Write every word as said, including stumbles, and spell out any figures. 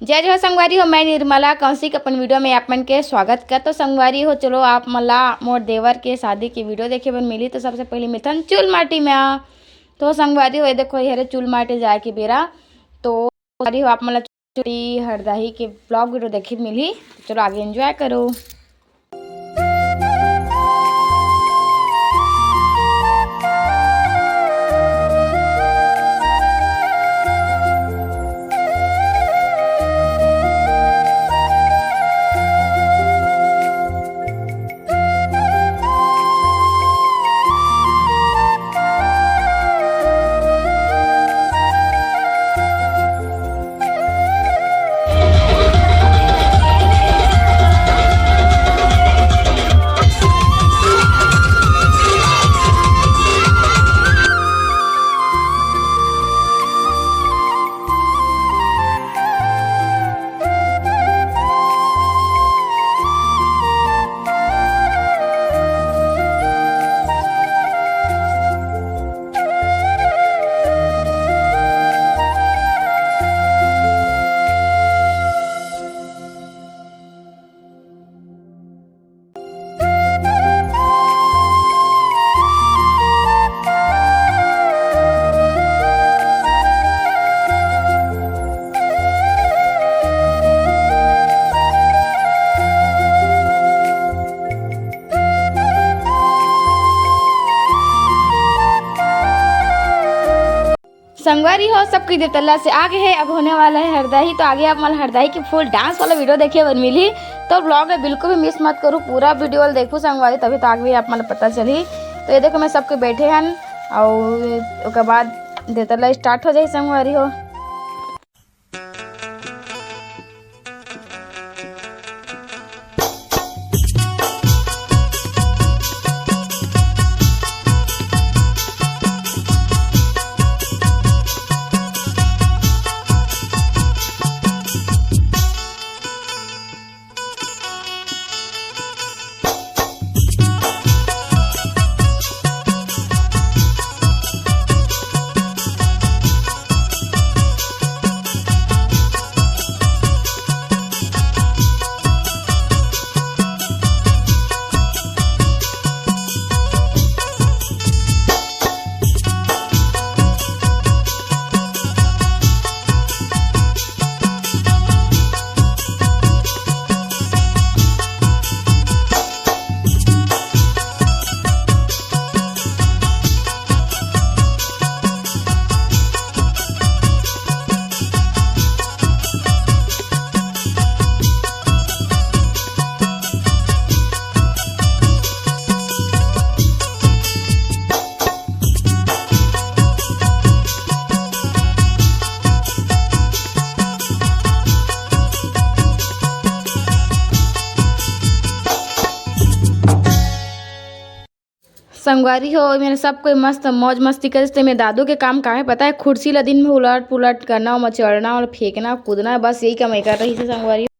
जय जोहार संगवारी हो, मैं निर्मला कौशिक अपन वीडियो में आप मन के स्वागत करत हों। संगवारी हो, चलो आप मन ला मोर देवर के शादी के वीडियो देखे बर मिली। तो सबसे पहले मिलथन चूल माटी में। तो संगवारी हो, ये देखो, ये हरे चूल माटी जाए के बेरा। तो संगवारी हो, आप मन ला चूल हरदाही के ब्लॉग वीडियो देखे मिली। तो चलो आगे एंजॉय करो। संगवारी हो, सब कुछ देवतल्ला से आगे है, अब होने वाला है हरदाही। तो आगे आप मन हरदाही की फुल डांस वाला वीडियो देखे बर मिली। तो ब्लॉग में बिल्कुल भी मिस मत करू, पूरा वीडियो ला देखू संगवारी, तभी तो आगे भी आप मन ला पता चली। तो ये देखो, मैं सबके बैठे हन, और ओकर बाद देवतल्ला स्टार्ट हो जाही संगवारी हो। संगवारी हो, मेरे सब कोई मस्त मौज मस्ती करिस। ते मेरे दादू के काम का है पता है, कुर्सी ला दिन में उलट पुलट करना, ओमा चढ़ना और फेंकना कूदना, बस यही काम एकर रहिस हे संगवारी।